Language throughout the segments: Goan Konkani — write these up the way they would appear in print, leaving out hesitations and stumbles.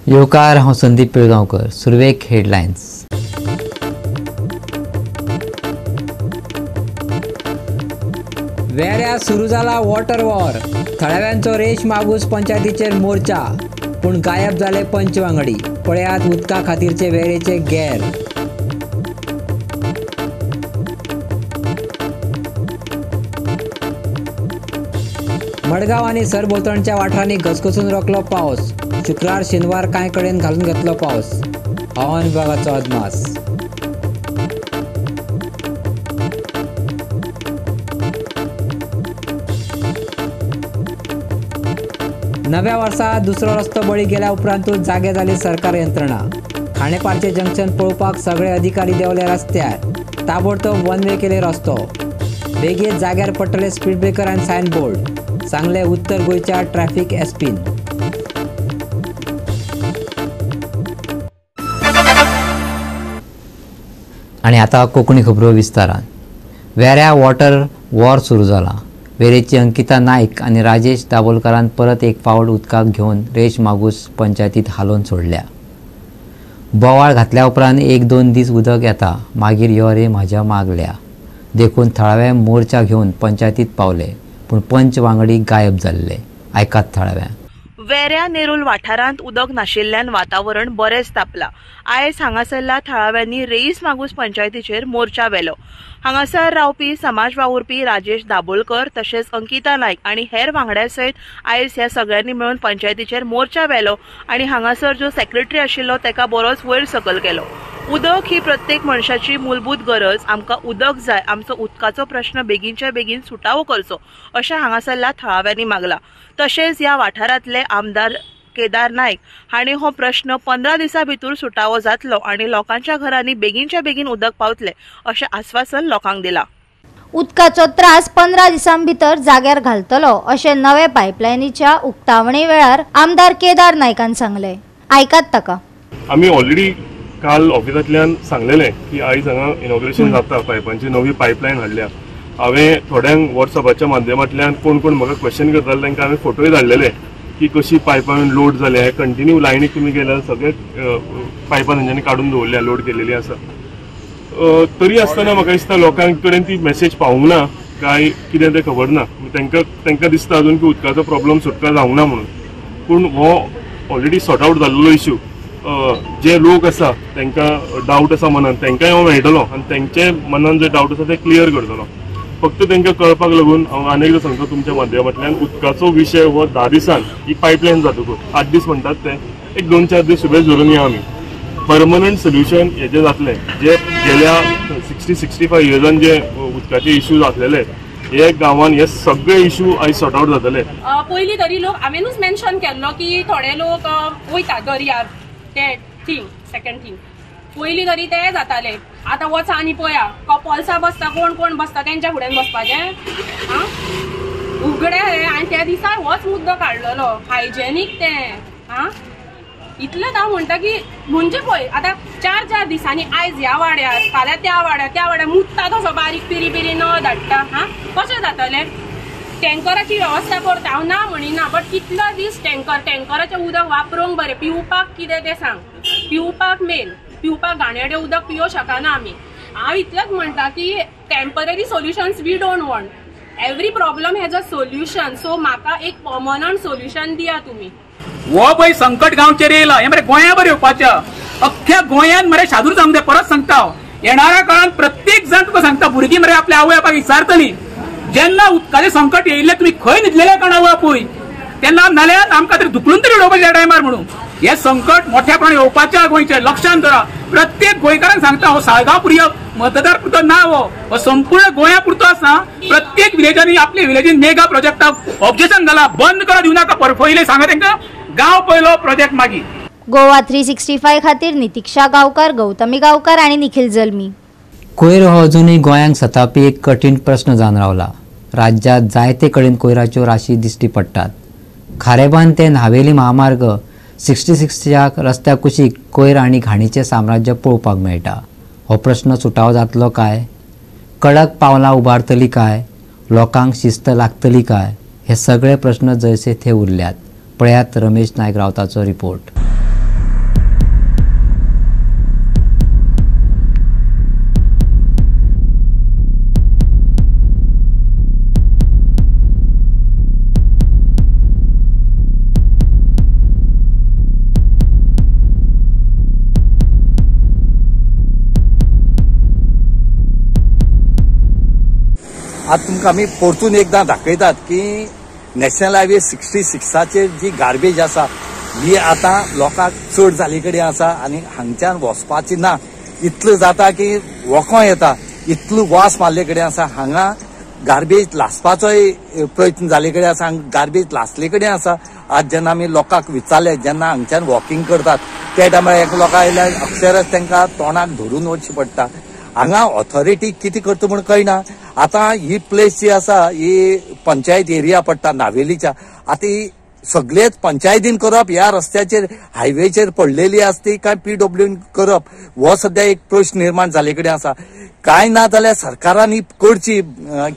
येवकार, हांव संदीप पिळगांवकर. सुरवेक हेडलायन्स. वेऱ्या सुरू जाला वॉटर वॉर. थळाव्यांचो रेश मागूस पंचायतीचेर मोर्चा, पूण गायब जाले पंच वांगडी. पळयात उदका खातीरचे वेरेचे गैर. मडगांव आनी सरभोंवतणच्या वाठारांनी घसघसून रोखलो पावस. शुक्रार शेनवार कांय कडेन घालून घेतलो पावस. हवामान विभागाचो अदमास. नव्या वर्सा दुसरो रस्तो बळी गेल्या उपरांतूच जागे जाली सरकार यंत्रणा. खाणेपारचे जंक्शन पळोवपाक सगळे अधिकारी देंवले रस्त्यार. ताबडतोब वन वे केले रस्तो. बेगीन जाग्यार पडटले स्पीड ब्रेकर आनी सायन बोर्ड, सांगले उत्तर गोंयच्या ट्रॅफिक एसपीन. आनी आतां कोंकणी खबरो विस्तारान. वेऱ्या वॉटर वॉर सुरू जाला. वेरेची अंकिता नायक आनी राजेश दाबोलकारान परत एक फावट उदकाक घेवन रेश मागूस पंचायतीत हालोवन सोडल्या. बोवाळ घातल्या उपरांत एक दोन दीस उदक येता, मागीर यो रे म्हाज्या मागल्या. देखून थळावे मोर्चा घेवन पंचायतीत पावले, पूण पंच वांगडी गायब जाल्ले. आयकात थळाव्या. वेऱ्या नेरुल वाठारांत उदक नाशिल्ल्यान वातावरण बरेंच तापलां. आयज हांगासरल्या थळाव्यांनी रेईस मागूस पंचायतीचेर मोर्चा व्हेलो. हांगासर रावपी समाज वावुरपी राजेश दाबोलकर तशेंच अंकिता नायक आनी हेर वांगड्या सयत आयज ह्या सगळ्यांनी मेळून पंचायतीचेर मोर्चा व्हेलो आनी हांगासर जो सेक्रेटरी आशिल्लो ताका बरोच वयर सकल केलो. उदक ही प्रत्येक मनशाची मूलभूत गरज. आमकां उदक जाय, आमचो उदकाचो प्रश्न बेगीनच्या बेगीन सुटावो करचो अशें हांगासरल्या थळाव्यांनी मागलां. तशेंच ह्या वाठारांतले आमदार केदार नायक हांणी हो प्रश्न 15 दिसां भितर सुटावो जातलो आनी लोकांच्या घरांनी बेगीनच्या बेगीन उदक पावतले अशें आस्वासन लोकांक दिलां. उदकाचो त्रास 15 दिसां भितर जाग्यार घालतलो अशें नवे पायपलायनीच्या उक्तावणे वेळार आमदार केदार नायकान सांगलें. आयकात ताका. आमी ऑलरेडी काल ऑफिसांतल्यान सांगलेलें की आयज हांगा इनॉग्रेशन जाता, पायपांची नवी पायपलायन हाडल्या. हांवें थोड्यांक वॉट्सअपाच्या माध्यमांतल्यान कोण कोण म्हाका क्वेश्चन करताले तांकां हांवें फोटोय धाडलेले की कशी पायपां लोड जाल्या. कंटिन्यू लायनीक तुमी गेल्यार सगळे पायपां तेंच्यांनी काडून दवरल्या, लोड केलेली आसा. तरी आसतना म्हाका दिसता लोकां कडेन ती मॅसेज पावूंक ना काय कितें तें खबर ना. तांकां दिसता अजून की उदकाचो प्रॉब्लम सुटका जावंक ना म्हणून, पूण हो ऑलरेडी सॉर्ट आवट जाल्लो इश्यू. जे लोक आसा तांकां डावट आसा मनान तांकांय हांव मेळटलो आनी तांचे मनान जे डावट आसा ते क्लियर करतलो. फक्त तांकां कळपाक लागून हांव आनी एकदां सांगता तुमच्या माध्यमांतल्यान, उदकाचो विशय हो 10 दिसान ही पायपलायन जातकूच 8 दीस म्हणटात ते, एक 2-4 दीस सुबेज धरून या आमी परमनंट सोल्युशन हेजें जातलें. जे गेल्या 60-65 इयर्सान जे उदकाचे इश्यूज आसलेले हे गांवान हे सगळे इश्यू आयज सॉर्ट आवट जातले. पयलीं तरी लोक हांवेनूच मेन्शन केल्लो की थोडे लोक वयता दर्यार, ते थिंग सेकंड थिंग पयलीं तरी ते जाताले. आतां वचा आनी पळया कपल्सां बसता, कोण कोण बसता तेंच्या फुड्यान बसपाचें आं उगडे. आनी त्या दिसा होच मुद्दो काडलेलो हायजेनीक तें आं. इतलेंच हांव म्हणटा की म्हणजे पळय आतां 4-4 दिसांनी आयज ह्या वाड्यार, फाल्यां त्या वाड्यार, त्या वाड्यार मुत्ता तसो बारीक पिरी पिरी नळ धाडटा आं. कशें जातलें? टँकराची वेवस्था करता हांव ना म्हणिना, बट कितलो दीस टँकराचें उदक वापरूंक बरें, पिवपाक कितें तें सांग. पिवपाक मेन पिवपाक घाणेरडें उदक पिवंक शकना आमी. हांव इतलेंच म्हणटा की temporary solutions we don't want, every problem has a solution. So म्हाका एक पर्मनंट सोल्युशन दिया तुमी. हो पळय संकट गांवचेर येयला, हें मरे गोंया बरें येवपाचें. अख्ख्या गोंयान मरे शादूर जावंक जाय. परत सांगता हांव, येणाऱ्या काळान प्रत्येक जाण तुका सांगता भुरगीं मरे आपल्या आवय बापायक विचारतली जेन्ना उदकाचें संकट येयल्लें तुमी खंय न्हिदलेले कोण आवय बापूय तेन्ना, नाल्यार आमकां तरी धुकलून तरी उडोवपाचें त्या टायमार. म्हणून हें संकट मोठ्या प्रमाणात येवपाचें गोंयचें, लक्षांत धरा. प्रत्येक गोंयकारांक सांगता, हो साळगांव पुरयो मतदार पुरतो ना, हो संपूर्ण गोंया पुरतो आसा. प्रत्येक विलेजांनी आपल्या विलेजीन मेगा प्रोजेक्टाक ऑब्जेक्शन घाला, बंद करा, दिवं नाका. पयलीं सांगा तांकां, गांव पयलो प्रोजेक्ट मागीर. गोवा 365 खातीर नितिक्षा गांवकार, गौतमी गांवकार आनी निखिल जल्मी. कोयर हो अजुनूय गोंयांक सतावपी एक कठीण प्रश्न जावन रावला. राज्यांत जायते कडेन कोयराच्यो राशी दिश्टी पडटात. खारेबांद ते न्हावेली महामार्ग 66च्या रस्त्या कुशीक कोयर आनी घाणीचें साम्राज्य पळोवपाक मेळटा. हो प्रश्न सुटावो जातलो काय? कडक पावलां उबारतली काय? लोकांक शिस्त लागतली काय? हे सगळे प्रश्न जैसे थे उरल्यात. पळयात रमेश नायक रावताचो रिपोर्ट. आतां तुमकां आमी परतून एकदां दाखयतात की नॅशनल हायवे 66चेर जी गार्बेज आसा ही आतां लोकांक चड जाल्ले कडेन आसा आनी हांगच्यान वचपाची ना. इतलो जाता की वोको येता, इतलो वास मारले कडेन आसा. हांगा गार्बेज लासपाचोय प्रयत्न जाल्ले कडेन आसा, गार्बेज लासले कडेन आसा. आज जेन्ना आमी लोकांक विचारले, जेन्ना हांगच्यान वॉकिंग करतात त्या टायमार एक लोकां आयल्यार अक्षरच तांकां तोंडाक धरून वचचें पडटा. हांगा ऑथॉरिटी कितें करता म्हूण कळना. आतां ही प्लेस जी आसा ही पंचायत एरिया पडटा नावेलीच्या. आतां सगळेच पंचायतीन करप ह्या रस्त्याचेर हायवेचेर पडलेली आसती काय पीडब्ल्यून करप हो सद्या एक प्रश्न निर्माण जाल्ले कडेन आसा. कांय ना जाल्यार सरकारान ही करची,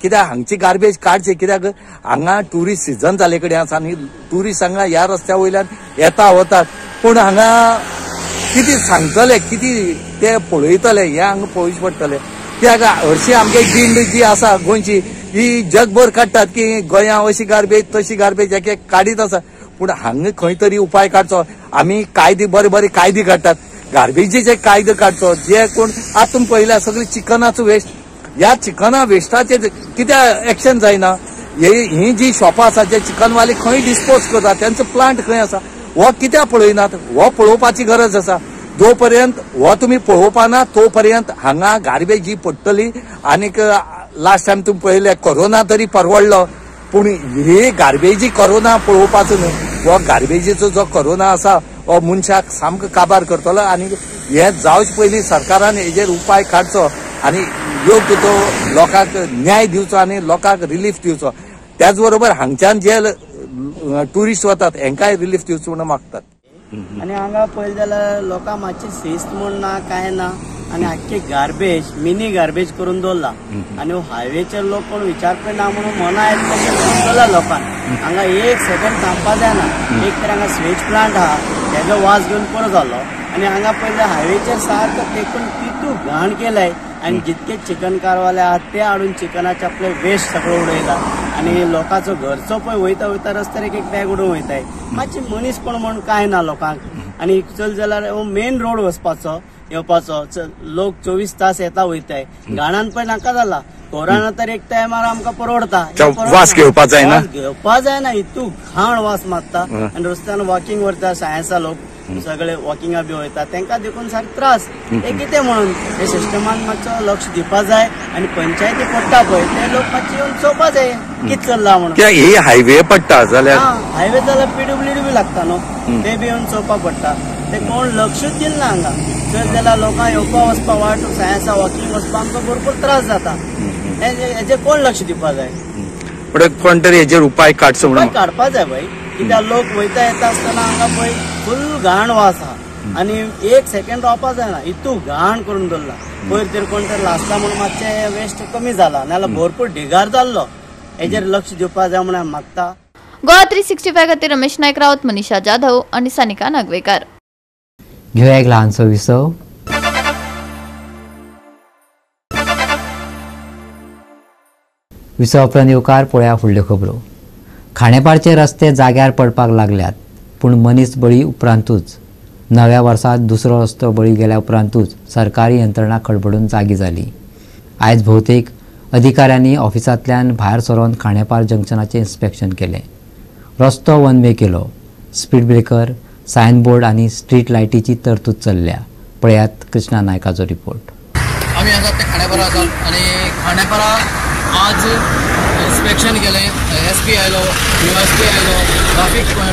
कित्याक हांगची गार्बेज काडची, कित्याक हांगा ट्युरिस्ट सिजन जाल्ले कडेन आसा आनी ट्युरिस्ट हांगा ह्या रस्त्या वयल्यान येता वतात. पूण हांगा कितें सांगतले, कितें ते पळयतले हें हांगा पळोवचें पडटलें. कित्याक हरशीं आमगे दिंड जी आसा गोंयची ही जगभर काडटात की गोंया अशी गार्बेज तशी गार्बेज एक एक काडीत आसा. पूण हांगा खंय तरी उपाय काडचो. आमी कायदे बरे बरे कायदे काडटात, गार्बेजीचे कायदे काडचो. जे कोण आतां तुमी पळयल्या सगळी चिकनाचो वेस्ट, ह्या चिकना वेस्टाचेर कित्याक एक्शन जायना? ही जी शॉपां आसा जे चिकनवाले खंय डिस्पोज करतात, तेंचो प्लांट खंय आसा हो कित्याक पळयनात? हो पळोवपाची गरज आसा. जो पर्यंत हो तुमी पळोवपाना तो पर्यंत हांगा गार्बेज ही पडटली. आनीक लास्ट टायम तुमी पळयले कोरोना तरी परवडलो, पूण ही गार्बेजी कोरोना पळोवपाचो न्हय. हो गार्बेजीचो जो कोरोना आसा हो मनशाक सामको काबार करतलो. आनी हें जावचे पयलीं सरकारान हेजेर उपाय काडचो आनी योग्य तो लोकांक न्याय दिवचो आनी लोकांक रिलीफ दिवचो. त्याच बरोबर हांगच्यान जे ट्युरिस्ट वतात हेंकाय रिलीफ दिवचो म्हणून मागतात. आनी हांगा पळयलें जाल्यार लोकांक मातशी शिस्त म्हूण ना, कांय ना आनी आख्खी गार्बेज मिनी गार्बेज करून दवरला. आनी हायवेचेर लोक कोण विचारपी ना म्हणून मना येता तशें करून दवरला लोकांक. हांगा एक सेकंड थांबपा जायना. एक तर हांगा स्वेज प्लांट आहा तेजो वास घेवन पुरो जालो. आनी हांगा पळयलें हायवेचेर सारको तेकून कितू घाण केलाय. आनी जितके चिकन कारवाले आहात ते हाडून चिकनाचे आपले वेस्ट सगळो उडयला. आनी लोकांचो घरचो पळय वयता वयता रस्त्यार एक एक बॅग उडोवन वयताय. मातशी मनीसपण म्हूण कांय ना लोकांक. आनी चल जाल्यार हो मेन रोड वचपाचो येवपाचो, लोक 24 तास येता वयताय. घाणान पळय नाका जाला. कोरोना तर एक टायमार आमकां परवडता, वास घेवपा जायना, घेवपा जायना, इतू घाण वास मारता. आनी रस्त्यान वॉकिंग व्हरता सायन्सा लोक सगळे वॉकिंगा बी वयता, तांकां देखून सारके त्रास. हे कितें म्हणून हे सिस्टमान मातसो लक्ष दिवपा जाय. आनी पंचायती पडटा पळय ते लोक मातशे येवन चोवपा जाय कितें चल्ला म्हणून. ही हायवे पडटा जाल्यार, हायवे जाल्यार पीडब्ल्यूडी बी लागता न्हू, ते बी येवन चोवपा पडटा. ते कोण लक्षूच दिना हांगा. चल जाल्यार लोकांक येवपा वचपा वाट सायन्सा वॉकिंग वचपा आमकां भरपूर त्रास जाता. हेजेर कोण लक्ष दिवपा जाय? कोण तरी हेजेर उपाय काडचो म्हणून काडपा जाय बाई. कित्याक लोक वयता येता आसतना हांगा पळय फुल घाण वास आहा आनी एक सेकंड रावपा जायना, इतू घाण करून दवरला. पयर तर कोण तर लासता म्हणून मातशें वेस्ट कमी जाला, नाजाल्यार भरपूर ढिगार जाल्लो. हेजेर लक्ष दिवपा जाय म्हणून मागता. गोवा 365 खातीर रमेश नायक राऊत, मनीषा जाधव आनी सानिका नागवेकर. घेवया एक ल्हानसो विसव. विसव उपरांत येवकार पळया फुडल्यो खबरो. खांडेपारचे रस्ते जाग्यार पडपाक लागल्यात, पूण मनीस बळी उपरांतूच नव्या वर्सात दुसरो रस्तो बळी गेल्या उपरांतूच सरकारी यंत्रणा खडबडून जागी जाली. आयज भोवतेक अधिकाऱ्यांनी ऑफिसांतल्यान भायर सरून खांडेपार जंक्शनाचें इन्स्पेक्शन केलें. रस्तो वन वे केलो, स्पीड ब्रेकर, सायन बोर्ड आनी स्ट्रीट लायटीची तरतूद चल्ल्या. पळयात कृष्णा नायकाचो रिपोर्ट. आमी आसात ते खांडेपारा आसात आनी खांडेपारा आज इन्स्पेक्शन केलें. एस पी आयलो, यू एस पी आयलो,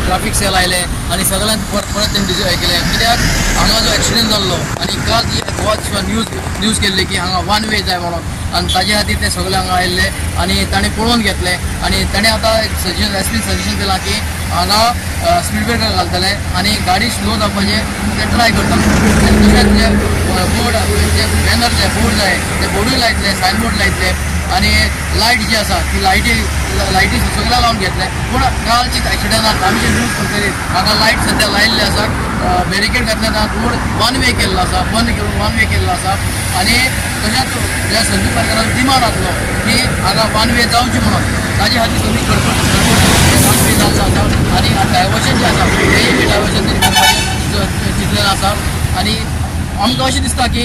ट्राफीक सेल आयले आनी सगळ्यांक परत परत तेणी केलें. कित्याक हांगा जो एक्सिडंट जाल्लो आनी काल गोवा न्यूज केल्ली की हांगा वन वे जाय म्हणून, आनी ताजे खातीर ते सगळे हांगा आयिल्ले आनी ताणें पळोवन घेतलें. आनी ताणें आतां सजेशन एस पीन सजेशन दिलां की हांगा स्पीड ब्रेकर घालतले आनी गाडी स्लो जावपाचें ते ट्राय करता. आनी तशेंच जे बोर्ड जे बॅनर जे बोर्ड जाय ते बोर्डूय लायतले, सायन बोर्ड लायतले आनी लायट जी आसा ती लायटी सगळ्या लावन घेतले. पूण कालची एक्सिडंटान आमी जे न्यूज करतली हांगा लायट सद्या लायिल्ले आसा, बॅरिकेड घातले ना, रोड वन वे केल्लो आसा, बंद करून वन वे केल्लो आसा. आनी तशेंच ज्या संदीप पारकारान डिमांड आसलो की हांगा वन वे जावची म्हणून, ताजे खातीर सगळी गडबड वन वे जाल्लो आसा. आनी डायवर्शन जें आसा तेंय बी डायवर्शन चिंतलेलें आसा. आनी आमकां अशें दिसता की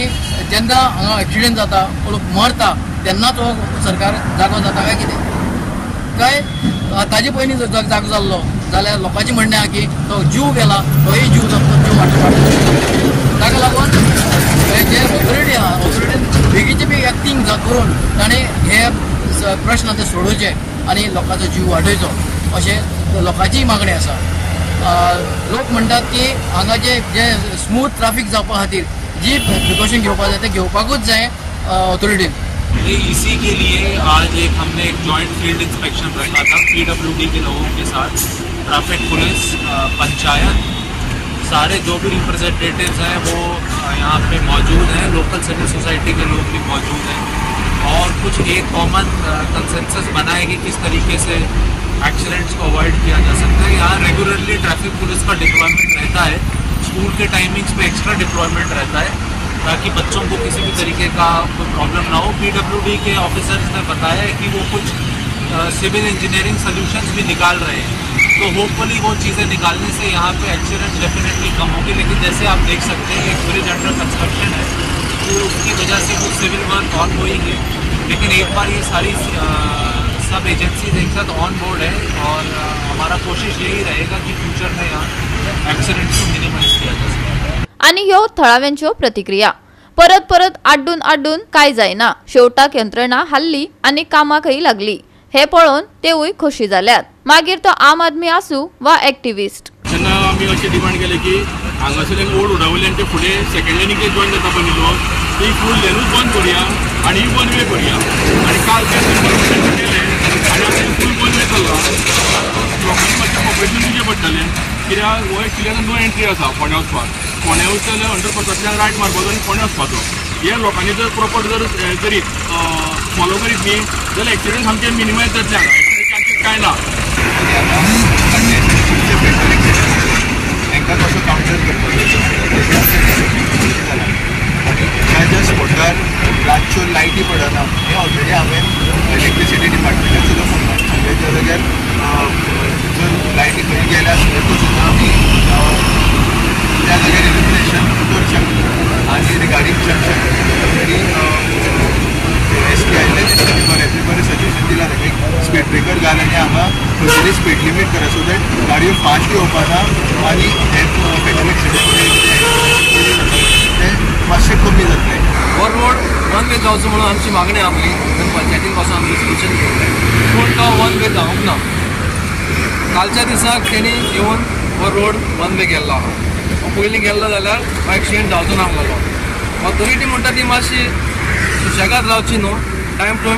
जेन्ना हांगा एक्सिडेंट जाता, लोक मरता, तेन्नाच हो सरकार जागो जाता काय कितें? काय ताजे पयलीं जर जागो जाल्लो जाल्यार लोकांचें म्हणणें आहा की तो जीव गेला, तोय जीव जीव वाटो. ताका लागून जे ऑथॉरिटी आहा, ऑथॉरिटीन बेगीचे बेगीन एक्टींग करून ताणें हे प्रश्न ते सोडोवचे आनी लोकांचो जीव वाटयचो अशें लोकांचीय मागणी आसा. लोक म्हणटात की हांगा जे जे स्मूथ ट्राफीक जावपा खातीर जी प्रिकॉशन घेवपा जाय ते घेवपाकूच जाय ऑथॉरिटीन. इसी के लिए आज एक हमने एक जॉइंट फील्ड इंस्पेक्शन रखा था पीडब्ल्यूडी के लोगों के साथ, ट्रैफिक पुलिस, पंचायत, सारे जो भी रिप्रेजेंटेटिव्स हैं वो यहाँ पे मौजूद हैं, लोकल सिविल सोसाइटी के लोग भी मौजूद हैं और कुछ एक कॉमन कंसेंसस बनाए कि किस तरीके से एक्सीडेंट्स को अवॉइड किया जा सकता है। यहाँ रेगुलरली ट्रैफिक पुलिस का डिप्लॉयमेंट रहता है, स्कूल के टाइमिंग्स पे एक्स्ट्रा डिप्लॉयमेंट रहता है ताकि बच्चों को किसी भी तरीके का कोई प्रॉब्लम ना हो। पीडब्ल्यूडी के ऑफिसर्स ने बताया है कि वो कुछ सिविल इंजीनियरिंग सॉल्यूशंस भी निकाल रहे हैं, तो होपफुली वो चीज़ें निकालने से यहाँ पे एक्सीडेंट डेफिनेटली कम होगी। लेकिन जैसे आप देख सकते हैं एक ब्रिज अंडर कंस्ट्रक्शन है, तो उसकी वजह से कुछ सिविल वर्क ऑन होएंगे, लेकिन एक बार ये सारी सब एजेंसीज एक साथ ऑन बोर्ड है और हमारा कोशिश यही रहेगा कि फ्यूचर में यहाँ एक्सीडेंट्स को मिनिमाइज किया जा सके। आनी ह्यो थळाव्यांच्यो प्रतिक्रिया. परत परत आड्डून आड्डून काय जायना, शेवटाक यंत्रणा हाल्ली आनी कामाकय लागली हे पळोवन तेवूय खोशी जाल्यात. मागीर तो आम आदमी आसूं वा एक्टिविस्ट. जेन्ना आमी अशें डिमांड केलें की हांगासरल्यान रोड उडावले आनी ते फुडें सेकंड लेनीक ते जॉयन जाता पळय न्ही, ती फूल लेनूच बंद करुया आनी वन वे करुया. आनी काल ते केलें आनी आतां फूल वन वे चल्ला. लोकांनी मातशें कॉपरेशन दिवचें पडटलें, कित्याक हो एक्चुली आतां नो एंट्री आसा फोंड्या वचपाक. फोंड्या वचता जाल्यार अंडरपासांतल्यान रायट मारपाचो आनी फोंड्या वचपाचो. हे लोकांनी जर प्रॉपर जर करीत फॉलो करीत न्ही जाल्यार एक्सिडंट सामके मिनिमायज जातले हांगा, एक्सिडंट चान्सीस कांय ना. तांकां कसो कावंटर करपाचो ह्या ज्या स्पॉटार रातच्यो लायटी पडना हें ऑलरेडी हांवें इलेक्ट्रिसिटी डिपार्टमेंटाक सुद्दां फोन मारला. ज्या जाग्यार जर लायटी खंय गेल्या आसल्यार तो सुद्दां आमी त्या जाग्यार इल्युमिनेशन करूं शकता. आनी regarding junction already S P आयिल्ले तेंच्यांनी बऱ्यांतलें बरें सजेशन दिलां ताका, एक स्पीड ब्रेकर घाल आनी हांगा खंय तरी स्पीड लिमीट करा सो that गाडयो फास्ट येवपाना आनी हे फेटल एक्सिडंट ते मातशें कमी जातलें. हो रोड वन वे जावचो म्हणून आमची मागणी आसली, पंचायतीन पासून आमी रेजोल्युशन घेतलें, पूण तो वन वे जावंक ना. कालच्या दिसाक तेणी येवन हो रोड वन वे केल्लो आहा. पयलीं गेल्लो जाल्यार हो एक्सिडेंट जावचो नासलेलो. ऑथॉरिटी म्हणटा ती मातशी सुशेगाद रावची न्हू, टायम टू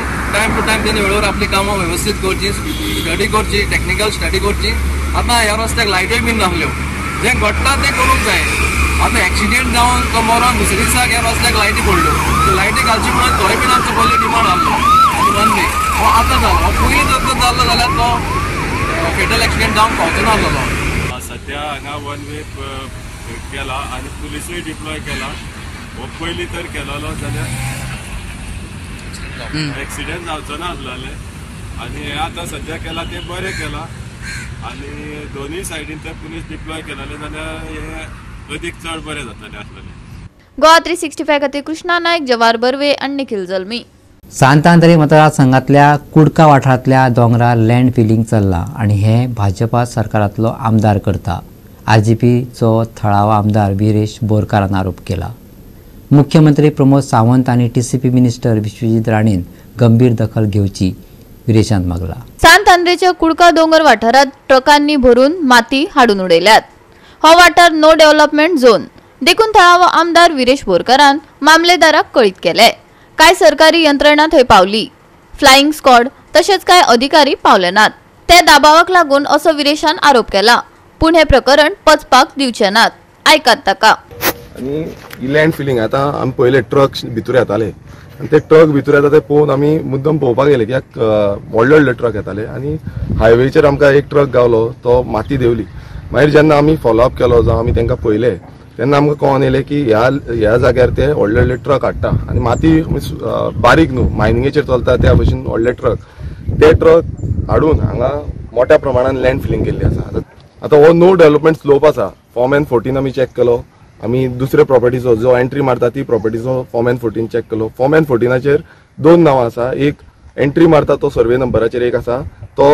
टायम तेणी वेळेवर आपली कामां वेवस्थीत करची, स्टडी करची, टॅक्निकल स्टडी करची. आतां ह्या रस्त्याक लायट्योय बीन नासल्यो, जें घडटा तें करूंक जाय. आतां एक्सिडेंट जावन तो मरोन दुसरे दिसाक ह्या रस्त्याक लायटी पडल्यो, त्यो लायटी घालची म्हणून तोय बीन आमचो पयलीं डिमांड आहलो आनी वन वे हो आतां जालो. हो पयलीं जर तर जाल्लो जाल्यार तो फेटल एक्सिडेंट जावंक पावचो नासलेलो. सद्या हांगा वन वे केला आनी पुलिसूय डिप्लॉय केला. हो पयलीं तर केलेलो जाल्यार एक्सिडेंट जावचो नासलेले आनी हें आतां सद्या केलां तें बरें केलां आनी दोनूय सायडीन ते पुलीस डिप्लॉय केलेले जाल्यार हें अदीक चड बरें जातलें आसलेलें. गोवा 365 खातीर कृष्णा नायक, जवार बर्वे आनी निखिल जल्मी. सांतांद्रे मतदारसंघातल्या कुडका वाठारांतल्या दोंगरार लँड फिलिंग चल्लां आनी हें भाजपा सरकारांतलो आमदार करता. आरजीपीचो थळावो आमदार विरेश बोरकारान आरोप केला. मुख्यमंत्री प्रमोद सावंत आनी टीसीपी मिनिस्टर विश्वजीत राणेन गंभीर दखल घेवची विरेशान मागला. सांतांद्रेच्या कुडका दोंगर वाठारांत ट्रकांनी भरून माती हाडून उडयल्यात. हो वाठार नो डेव्हलपमेंट झोन देखून थळावो आमदार विरेश बोरकारान मामलेदाराक कळीत केले. कांय सरकारी यंत्रणा थंय पावली, फ्लायिंग स्क्वॉड तशेंच कांय अधिकारी पावले नात. ते दाबावाक लागून असो विरेशान आरोप केला, पूण हे प्रकरण पचपाक दिवचे नात. आयकात ताका. आनी लँड फिलिंग आतां आमी पयले ट्रक भितर येताले आनी ते ट्रक भितर येता ते पळोवन आमी मुद्दम पळोवपाक गेले कित्याक व्हडले व्हडले ट्रक येताले आनी हायवेचेर आमकां एक ट्रक गावलो, तो माती देंवली. मागीर जेन्ना आमी फॉलोअप केलो जावं आमी तांकां पळयले तेन्ना आमकां कळोन येयलें की ह्या जाग्यार ते व्हडले व्हडले ट्रक हाडटा आनी माती बारीक न्हू, मायनिंगेचेर चलता त्या भशेन व्हडले ट्रक, ते ट्रक हाडून हांगा मोठ्या प्रमाणान लँड फिलिंग केल्ली आसा. आतां हो नो डेव्हलपमेंट स्लोप आसा. फॉर्म एन 14 आमी चॅक केलो, आमी दुसरे प्रॉपर्टीचो जो एंट्री मारता ती प्रॉपर्टीचो फॉर्म N14 check केलो. फॉर्म N14 दोन नांवां आसा, एक एंट्री मारता तो सर्वे नंबराचेर एक आसा तो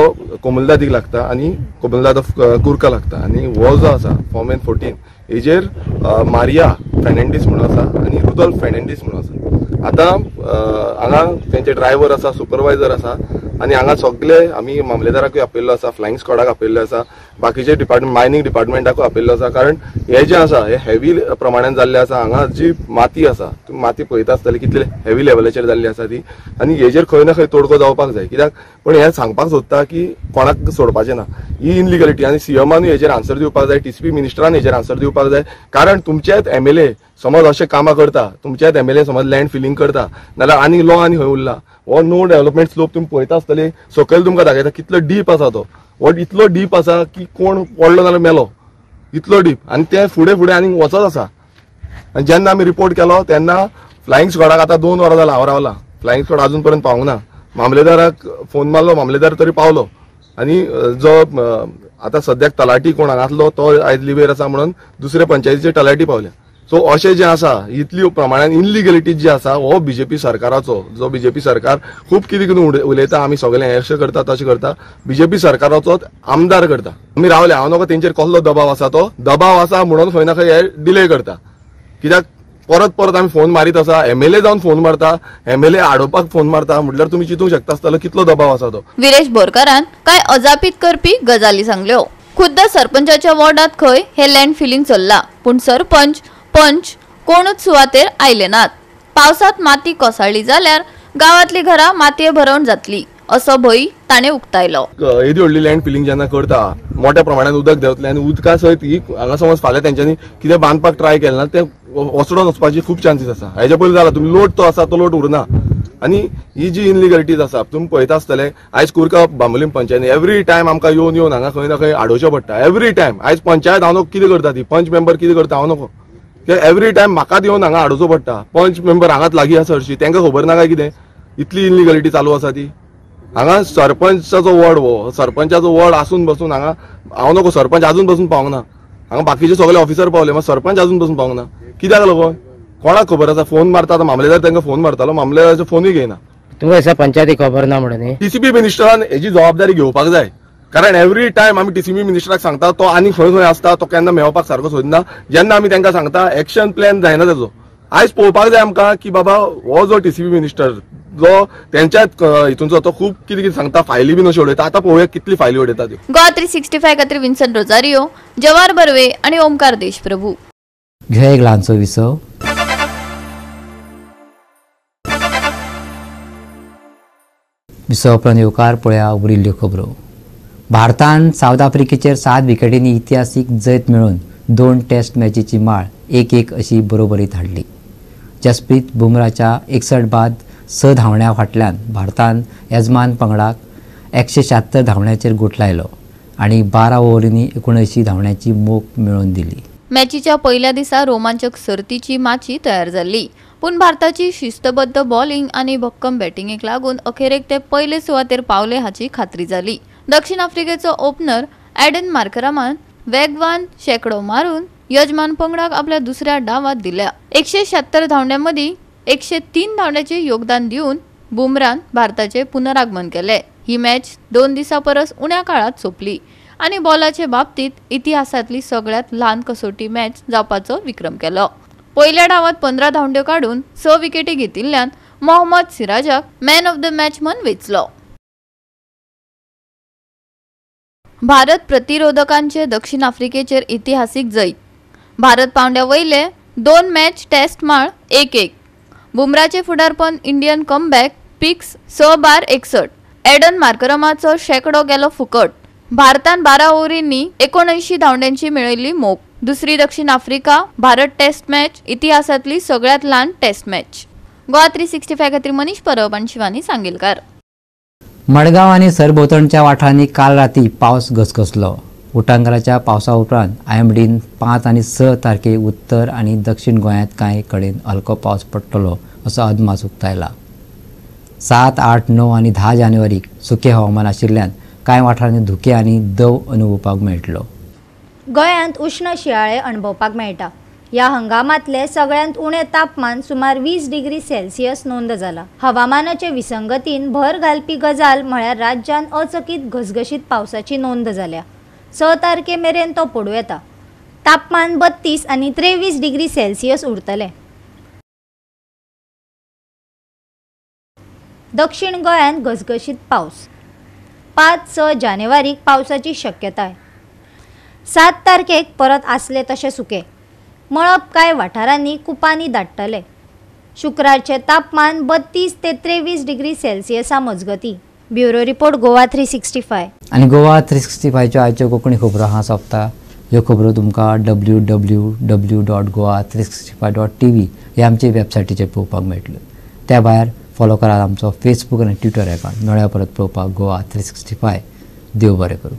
कोमलदादीक लागता आनी कोमलदाद ऑफ कुर्का लागता, आनी हो जो आसा फॉर्म N14 हेजेर मारिया फेर्नांडीस म्हणून आसा आनी रुदोल्फ फेर्नांडीस म्हणून आसा. आतां हांगा तेंचे ड्रायव्हर आसा, सुपरवायझर आसा आनी हांगा सगळे आमी मामलेदाराकूय आपयल्लो आसा, फ्लायिंग स्क्वॉडाक आपयल्लो आसा, बाकीचे डिपार्टमेंट मायनींग डिपार्टमेंटाकूय आपयल्लो आसा. कारण हे जे आसा हे हेवी प्रमाणान जाल्ले आसा. हांगा जी माती आसा तुमी माती पळयता आसतली कितले हेवी लेवलाचेर जाल्ली आसा ती, आनी हेजेर खंय ना खंय तोडगो जावपाक जाय. कित्याक पण हें सांगपाक सोदता की कोणाक सोडपाचें ना ही इनलिगलिटी, आनी सीएमानूय हेजेर आन्सर दिवपाक जाय, टीसीपी मिनिस्टरान हेजेर आन्सर दिवपाक जाय. कारण तुमचेच एमएलए समज अशें कामां करता, तुमचेच एमएलए समज लँड फिलिंग करता नाल्यार आनी लॉ आनी खंय उरला. हो नो डेव्हलपमेंट स्लोप तुमी पळयता आसतले, सकयल तुमकां दाखयता कितलो डीप आसा तो, हो इतलो डीप आसा की कोण पडलो जाल्यार मेलो, इतलो डीप. आनी ते फुडें फुडें आनी वचत आसा. आनी जेन्ना आमी रिपोर्ट केलो तेन्ना फ्लायिंग स्क्वॉडाक आतां 2 वरां जालां हांव रावला, फ्लायिंग स्क्वॉड अजून पर्यंत पावूंक ना. मामलेदाराक फोन मारलो, मामलेदार तरी पावलो. आनी जो आतां सद्याक तलाठी कोण हांगासलो तो आयज लिवेर आसा म्हणून दुसरे पंचायतीचे तलाठी पावले. सो अशें जें आसा इतली प्रमाणान इनलिगलिटी जी आसा हो बीजेपी सरकाराचो, जो बीजेपी सरकार खूब कितें कितें उलयता, आमी सगळें अशें करता तशें करता, बीजेपी सरकाराचो आमदार करता. आमी रावले, हांव नको तेंचेर कसलो दबाव आसा तो दबाव आसा म्हणून खंय ना खंय हे डिले करता. कित्याक परत परत आमी फोन मारीत आसा, एमएलए जावन फोन मारता, एमएलए आडोवपाक फोन मारता, म्हटल्यार तुमी चिंतूंक शकता आसतलो कितलो दबाव आसा तो. विरेश बोरकारान कांय अजापीत करपी गजाली सांगल्यो. खुद्द सरपंचाच्या वॉर्डात खंय हे लँड फिलिंग चल्ला, पूण सरपंच पंच कोणूच सुवातेर आयले नात. पावसात माती कोसळ्ळी जाल्यार गांवांतली घरां मातये भरवण जातली असो भंय ताणें उक्तायलो. येदी व्हडली लँड फिलिंग जेन्ना करता मोठ्या प्रमाणात उदक देंवतलें आनी उदका सयत ही हांगा समज फाल्यां तेंच्यांनी कितें बांदपाक ट्राय केलें ना तें वचडोन वचपाची खूब चान्सीस आसा. हेजे पयलीं जाला तुमी लोट तो आसा तो लोट उरना. आनी ही जी इनलिगलिटीज आसा तुमी पळयता आसतले, आयज कुर्का बांबोलीम पंचायत एवरी टायम आमकां येवन येवन हांगा खंय ना खंय आडोवचें पडटा. एवरी टायम आयज पंचायत हांव नको कितें करता ती, पंच मेंबर कितें करता हांव नको, एवरी टायम म्हाकाच येवन हांगा आडोवचो पडटा. पंच मेंबर हांगाच लागीं आसा हरशीं, तांकां खबर ना काय कितें इतली इनलिगलिटी चालू आसा ती. हांगा सरपंचाचो वॉर्ड, हो सरपंचाचो वॉर्ड आसून बसून हांगा हांव नको सरपंच आजून बसून पावंक ना. हांगा बाकीचे सगळे ऑफिसर पावले, मात सरपंच आजून बसून पावंक ना. कित्याक लागून कोणाक खबर आसा? फोन मारता आतां मामलेदार तांकां फोन मारतालो, मामलेदाराचो फोनूय घेयना. तुमकां दिसता पंचायती खबर ना म्हणून? टीसीपी मिनिस्टरान हेजी जबाबदारी घेवपाक जाय. कारण एवरी टायम आमी टीसीपी मिनिस्टराक सांगता तो आनी खंय खंय आसता, तो केन्ना मेळपाक सारको सोदना. जेन्ना आमी तांकां सांगता एक्शन प्लॅन जायना ताजो. आयज पळोवपाक जाय आमकां की बाबा हो जो टीसीपी मिनिस्टर जो तेंच्याच हितूनचो तो खूब कितें कितें सांगता, फायली बीन अश्यो उडयता. आतां पळोवया कितली फायली उडयता त्यो. गोवा 365 खातीर विन्सन रोजारियो, जवाहर बर्वे आनी ओमकार देशप्रभू. घेया एक ल्हानसो विसव. विसव उपरांत येवकार पळया उरिल्ल्यो खबरो. भारतान सावथ आफ्रिकेचेर 7 विकेटींनी इतिहासीक जैत मेळोवन 2 टेस्ट मॅचीची माळ 1-1 अशी बरोबरीत हाडली. जसप्रीत बुमराच्या 61 बाद 6 धांवड्या फाटल्यान भारतान येजमान पंगडाक 176 धांवड्याचेर गोट लायलो आनी 12 ओव्हरींनी 79 धांवड्याची मोख मेळोवन दिली. मॅचीच्या पयल्या दिसा रोमांचक सर्तीची माची तयार जाल्ली, पूण भारताची शिस्तबद्ध बॉलिंग आनी भक्कम बॅटिंगेक लागून अखेरेक ते पयले सुवातेर पावले हाची खात्री जाली. दक्षिण आफ्रिकेचो ओपनर एडन मार्करामान वेगवान शेकडो मारून यजमान पंगडाक आपल्या दुसऱ्या डावात दिल्या. 176 धांवड्यांमदीं 103 धांवड्याचे योगदान दिवन बुमरान भारताचे पुनरागमन केले. ही मॅच 2 दिसां परस उण्या काळात सोंपली आनी बॉलाचे बाबतीत इतिहासांतली सगळ्यात ल्हान कसोटी मॅच जावपाचो विक्रम केलो. पयल्या डावात 15 धांवड्यो काडून 6 विकेटी घेतिल्ल्यान मोहम्मद सिराजाक मॅन ऑफ the match म्हूण वेंचलो. भारत प्रतिरोधकांचे दक्षिण आफ्रिकेचेर इतिहासीक जैत. भारत पावंड्या वयले 2 मॅच टेस्ट माळ 1-1. बुमराचे फुडारपण इंडियन कमबॅक पिक्स 6/61. एडन मार्करमाचो शेकडो गेलो फुकट. भारतान 12 ओव्हरींनी 79 धांवड्यांची मेळयल्ली मोख. दुसरी दक्षिण आफ्रिका भारत टेस्ट मॅच इतिहासांतली सगळ्यात ल्हान टेस्ट मॅच. गोवा 365 खातीर मनीष परब आनी शिवानी सांगेलकार. मडगांव आनी सरभोंवतणच्या वाठारांनी काल राती पावस घसघसलो. उटांगाराच्या पावसा उपरांत आयएमडीन 5 आनी 6 तारखेक उत्तर आनी दक्षिण गोंयांत कांय कडेन हलको पावस पडटलो असो अदमास उक्तायला. 7, 8, 9 आनी 10 जानेवारीक सुकें हवामान आशिल्ल्यान कांय वाठारांनी धुकें आनी दंव अनुभवपाक मेळटलो. गोंयांत उश्ण शिंयाळे अणभवपाक मेळटा. ह्या हंगामांतले सगळ्यांत उणें तापमान सुमार 20 डिग्री सेल्सियस नोंद जाला. हवामानाचे विसंगतीन भर घालपी गजाल म्हळ्यार राज्यांत अचकीत घसघशीत पावसाची नोंद जाल्या. 6 तारखे मेरेन तो पडूं येता. तापमान 32 आनी 23 डिग्री सेल्सियस उरतलें. दक्षिण गोंयांत घसघशीत पावस. 5-6 जानेवारीक पावसाची शक्यताय. 7 तारखेक परत आसले तशें सुके. मळब कांय वाठारांनी कुपांनी दाटतले. शुक्रारचें तापमान 32 ते 23 डिग्री सेल्सियसा मजगती. Bureau report, Goa 365. आनी गोवा 365च्यो आयच्यो कोंकणी खबरो हांगा सोंपता. ह्यो खबरो तुमकां www.goa365.tv ह्या आमचे वेबसायटीचेर पळोवपाक मेळटल्यो. त्या भायर फॉलो करात आमचो फेसबूक आनी ट्विटर अकाउंट. मेळया परत पळोवपाक गोवा 365. देव बरें करूं.